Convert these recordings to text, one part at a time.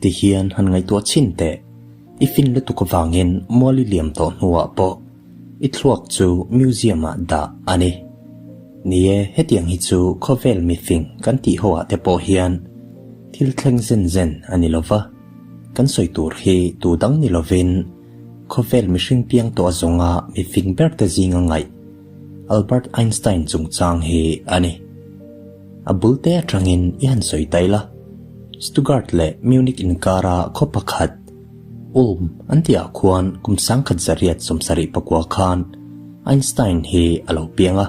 Ti hian han ngaihtuah chhin teh, i fin lutuk avangin mual i liam tawh hnuah pawh i thluak chu museum ah dah a ni. Ni e, hetiang hi chu khawvel mifing kan tih ho ah te pawh hian thil thleng zen zen a ni lova, kan sawi tur hi tu dang ni lovin khawvel mihring piang tawh zawnga mifing ber te zinga ngaih Albert Einstein chungchang hi a ni. A bul te atangin i han sawi ta ila, Stuttgart leh Munich inkara khaw pakhat, Ulm an tihah khuan kum 1979 khan Einstein hi a lo piang a.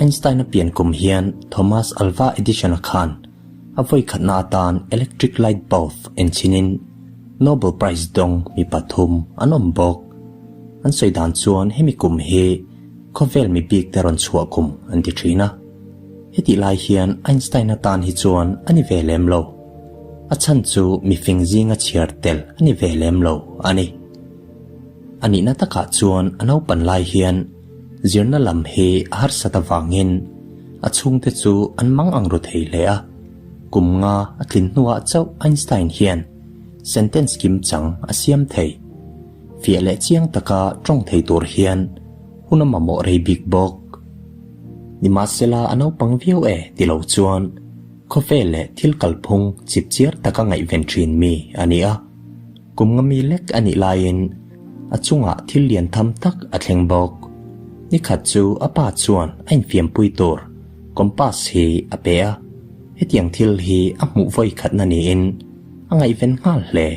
Einstein a pian kum hian Thomas Alva Edison-a khan a vawi khatna atan electric light bulb enchhinin Nobel Prize dawng mi pathum an awm bawk. An sawi dan chuan hemi kum hi khawvel mi bik te rawn chhuah kum an ti thin a. Hetih lai hian Einstein atan hi chuan a ni ve lem lo. A chhan chu mifing zinga chhiar tel a ni ve lem lo a ni. A nihna takah chuan a naupan lai hian zirna lam hi a harsat avangin a chhungte chu an mang ang ru thei hle a. Kum nga a tlin hnuah chauh Einstein hian sentence kim chang a siam thei. Fiah leh chiang taka tawng thei tur hian hun a mamawh rei bik bawk. Nimahsela a naupang viau e ti lo chuan khawvel leh thil kalphung chip chiar taka ngaihven thin mi a ni a. Kum nga mi lek a nih laiin a chungah thil lian tham tak a thleng bawk. Nikhat chu a pa chuan a infiampui tur compass hi a pe a. Hetiang thil hi a hmuh vawi khatna niin a ngaihven nghal hle.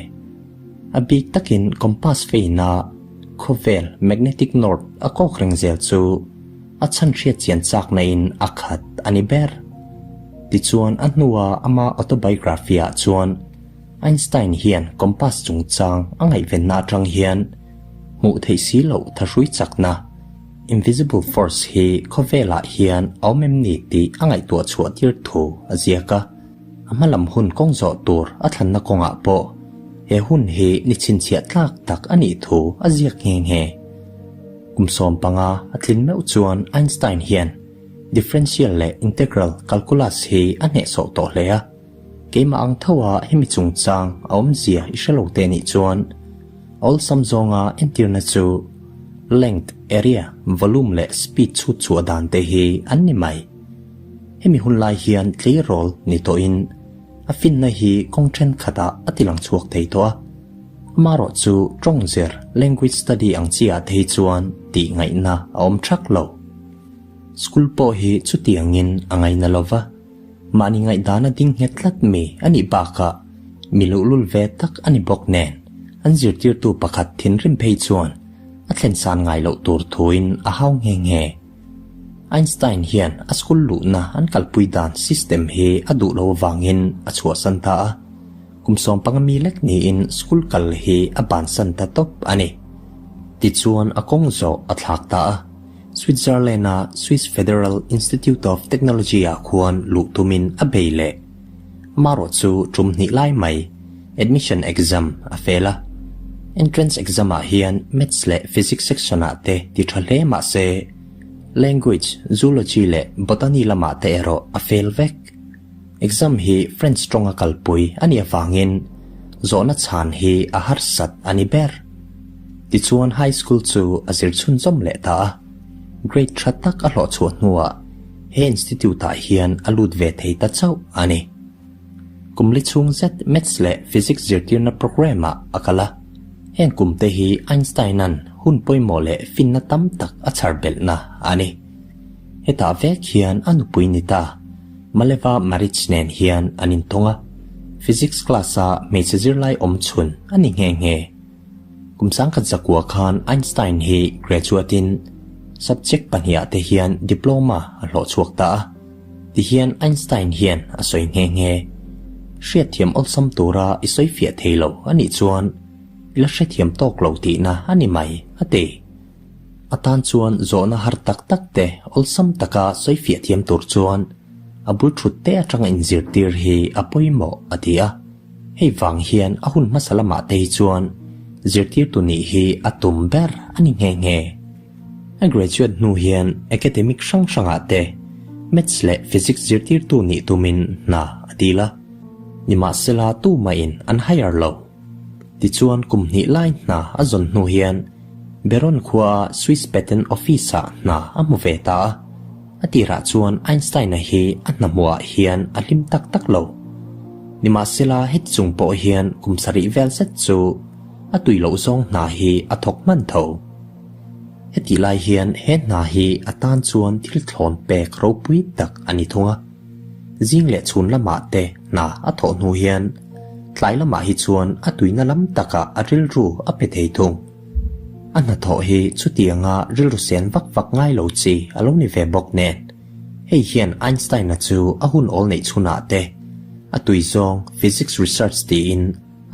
A bik takin compass feina khawvel magnetic north a kawk reng zel chu a chhan hriat chian chakna in a khat a ni ber. Tichuan a hnua ama autobiography ah chuan Einstein hian compass chungchang a ngaihvenna atang hian hmuh theih si loh thahrui chakna, invisible force, hi khawvelah hian a awm em ni tih a ngaihtuah chhuah tir thu a ziak a. A hma lam hun kawng zawh tur a thlanna kawngah pawh he hun hi ni chhinchhiah tlak tak a nih thu a ziak nghe nghe. Kum 15 a tlin meuh chuan Einstein hian differential leh integral calculus hi a hnehsawh tawh hle a. Keimah ang tho a hemi chungchang a awmzia i hre lo te nih chuan awlsam zawnga entirna chu length, area, volume leh speed chhut chhuah dan te hi an ni mai. Hemi hun lai hian tleirawl ni tawhin a finna hi kawng thenkhatah a ti lang chhuak thei tawh a. Amaherawh chu tawng zir, language study, ang chi ah te hi chuan tih ngaihna a awm thak lo. School pawh hi chutiangin a ngaina lo va, mahni ngaihdana ding nghet tlat mi a nih bakah mi luhlul ve tak a ni bawk nen an zirtirtu pakhat thinrim phei chuan a thlen san ngai loh tur thuin a hau nghe nghe. Einstein hian a school luhna an kalpui dan system hi a duh lo avangin a chhuahsan ta a, kum 15 mi lek niin school kal hi a bansan ta tawp a ni. Tichuan a kawng zawh a thlak ta a, Switzerland-a Swiss Federal Institute of Technology-ah khuan luh tumin a bei leh. Amaherawh chu tum hnih lai mai admission exam a fail a. Entrance exam-ah hian Maths leh Physics section-ah te ti tha hle mah se, Language, Zoology leh Botany lamah te erawh a fail vek. Exam hi French tawnga kalpui a nih avangin zawhna chhan hi a harsat a ni ber. Tichuan high school chu a zir chhunzawm leh ta a, grade tha tak a hlawhchhuah hnuah he institute-ah hian a lut ve thei ta chauh a ni. Kum li chhung zet Maths leh Physics zirtirna programme-ah a kal a. Heng kum te hi Einstein-a'n hun pawimawh leh finna tam tak a chhar belhna a ni. Hetah vek hian a nupui ni ta, Maleva Marić nen hian an intawng a. Physics class-a hmeichhe zirlai awm chhun a ni nghe nghe. Kum 1900 khan Einstein hi graduate-in subject pahniha te hian diploma a hlawh chhuak ta a. Tihian Einstein hian a sawi nghe nghe. Hriatthiam awlsam tura i sawi fiah thei lo a nih chuan i la hrethiam tawk lo tihna a ni mai, a ti. A tan chuan zawhna har tak tak te awlsam taka sawi fiah thiam tur chuan a bul thut te atanga inzirtir hi a pawimawh, a ti a. Hei vang hian a hun hmasa lamah te hi chuan zirtirtu nih hi a tum ber a ni nghe nghe. A graduate hnu hian academic hrang hrangah te Maths leh Physics zirtirtu nih tumin hna a dil a. Nimahsela tumahin an hire lo. Tichuan kum hnih lai hna a zawn hnu hian Beron khuaa Swiss Patent Office-ah hna a hmu ve ta a. A tirah chuan Einstein-a hi a hna hmuhah hian a hlim tak tak lo. Nimahsela heti chung pawh hian kum sarih vel zet chu a tui loh zawng hna hi a thawk hman tho. Hetih lai hian he hna hi a tan chuan thil thlawn pek ropui tak a ni thung a. Zing leh chhun lamah te hna a thawh hnu hian tlai lamah hi chuan a tuina lam takah a rilru a pe thei thung. A hnathawh hi chutianga rilru sen vak vak ngai lo chi a lo ni ve bawk nen, hei hian Einstein-a chu a hun awl neih chhunah te a tui zawng physics research tiin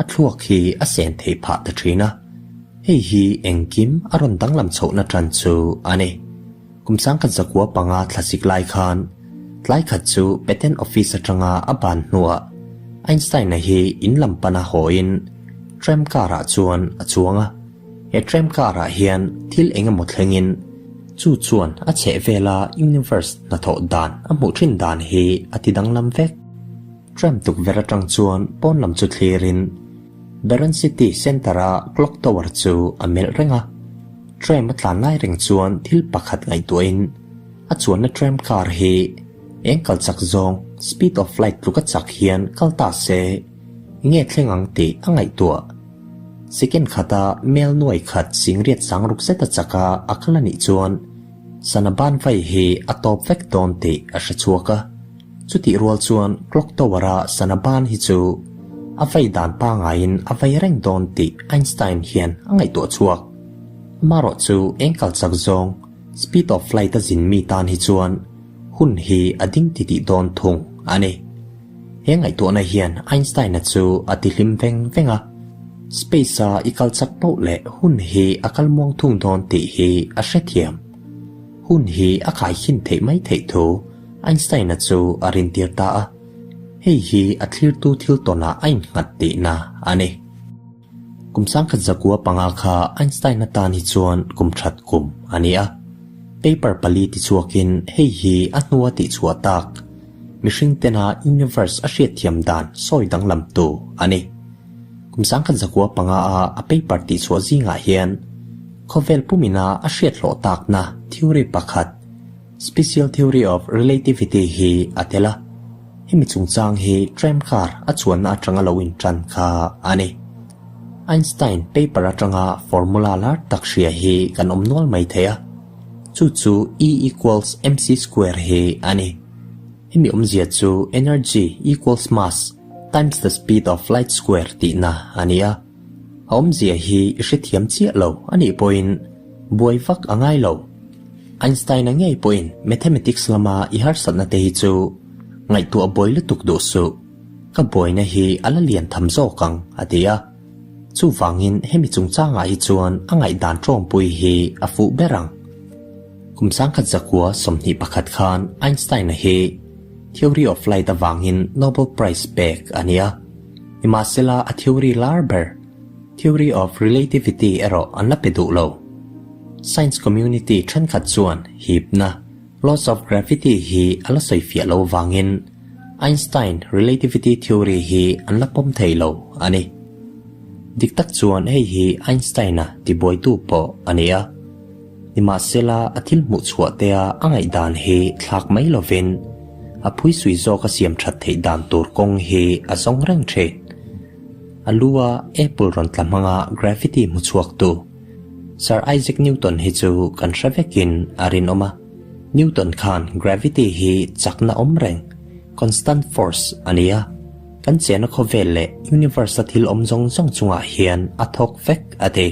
a thluak hi a sen theih phah ta thin a. Hei hi engkim a rawn danglam chhohna tan chu a ni. Kum sangkhat zakua panga thlasik lai khan tlai khat chu Patent Office atanga a ban hnuah Einstein-a hi in lam pana hawiin tram car-ah chuan a chuang a. He tram car-ah hian thil eng emaw thlengin chu chuan a chhehvela universe hnathawh dan a hmuh thin dan hi a ti danglam vek. Tram tukverh atang chuan pawn lam chu thlirin Baron City Centre-a Clock Tower chu a melh reng a. Tram a tlan lai reng chuan thil pakhat ngaihtuahin a chuanna tram car hi eng kal chak zawng speed of light tluka chak hian kal ta se nge thleng ang tih a ngaihtuah. Second khata mel nuai khat singriat sang ruk zeta chaka a kal a nih chuan sana ban vai hi a tawp vek dawn tih a hre chhuak a. Chutih rual chuan Clock Tower-a sana ban hi chu a vei dan pangaiin a vei reng dawn tih Einstein hian a ngaihtuah chhuak. Amarawh chu eng kal chak zawng speed of light a zin mi tan hi chuan hun hi a ding titih dawn thung a ni. He ngaihtuahna hian Einstein-a chu a tihlim veng veng a, space-a i kal chak poh leh hun hi a kal muang thung dawn tih hi a hrethiam. Hun hi a khaikhin theih mai theih thu Einstein-a chu a rintir ta a, hei hi a thlirtu thil tawnah a innghat tihna a ni. Kum sangkhat zakua panga kha Einstein-a tan hi chuan kum that kum a ni a. Paper pali tichhuakin hei hi a hnua tihchhuah tak, mihring tena universe a hriatthiam dan sawi danglamtu a ni. Kum sangkhat zakua panga a a paper tihchhuah zingah hian khawvel pumina a hriat hlawh takna theory pakhat, Special Theory of Relativity hi a tel a, hemi chungchang hi tram car a chuanna atanga lo intan kha a ni. Einstein paper atanga formula lar tak hria hi kan awm nual mai thei a, chu chu E equals mc square hi a ni. Hemi awmzia chu energy equals mass times the speed of light square tihna a ni a, a awmzia hi i hrethiam chiah lo a nih pawhin buai vak a ngai lo. Einstein-a ngei pawhin mathematics lama i harsatna te hi chu ngaihtuah buai lutuk duh suh, ka buaina hi a la lian tham zawk ang, a ti a. Chuvangin hemi chungchangah hi chuan a ngaihdan tawngpui hi a fuh ber ang. Kum sangkhat zakua 21 khan Einstein-a hi Theory of Light avangin Nobel Prize pek a ni a. Nimahsela a theory lar ber Theory of Relativity erawh an la pe duh lo. Science community thenkhat chuan hipna, laws of gravity, hi a la sawi fiah lo vangin Einstein relativity theory hi an la pawm thei lo a ni. Dik tak chuan hei hi Einstein-a tibuaitu pawh a ni a. Nimahsela a thil hmuh chhuah tea a ngaihdan hi thlak mai lovin a phuisui zawk a siam that theih dan tur kawng hi a zawng reng thin. A lu a apple rawn tla hmanga gravity hmu chhuaktu Sir Isaac Newton hi chu kan hre vekin a rinawm a. Newton khan gravity hi chakna awm reng, constant force, a ni a. Kan chena khawvel leh universe-a thil awm zawng zawng chungah hian a thawk vek a ti.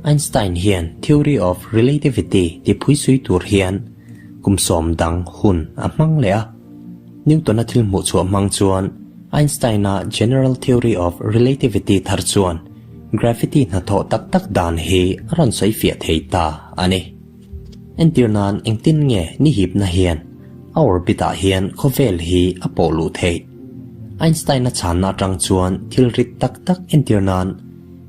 Einstein hian theory of relativity ti phuisui tur hian kum sawm dang hun a hmang leh a. Newton-a thil hmuh chhuah hmang chuan Einstein-a general theory of relativity thar chuan gravity hnathawh tak tak dan hi a rawn sawi fiah thei ta a ni. Entir nan engtin nge ni hipna hian a orbit-ah hian khawvel hi a pawh luh theih? Einstein-a chhanna atang chuan thil rit tak tak entir nan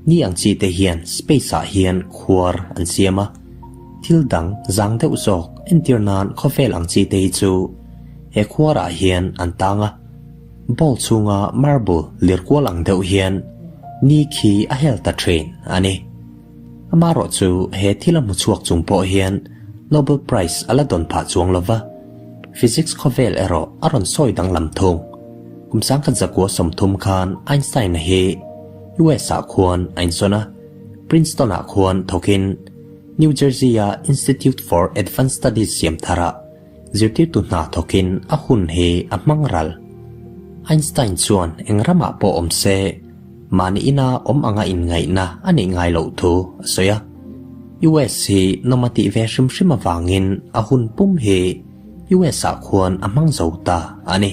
ni ang chi te hian space-ah hian khuar an siam a, thil dang zang deuh zawk entir nan khawvel ang chi te hi chu he khuarah hian an tang a. Bowl chhunga marble lir kual ang deuh hian ni khi a hel ta thin a ni. Amaherawh chu he thil a hmu chhuak chung pawh hian Nobel Prize a la dawn phah chuang lo va, Physics khawvel erawh a rawn sawi danglam thung. Kum 1930 khan Einstein-a hi US-ah khuan a insawn a, Princeton-ah khuan thawkin New Jersey-a Institute for Advanced Studies siam tharah Zirtirtu hna thawkin a hun hi a hmang ral. Einstein chuan eng ramah pawh awm se, mahni ina awm anga inngaihna a neih ngai loh thu a sawi a. US hi nawm a tih ve hrim hrim avangin a hun pum hi US ah khuan a hmang zo ta a ni.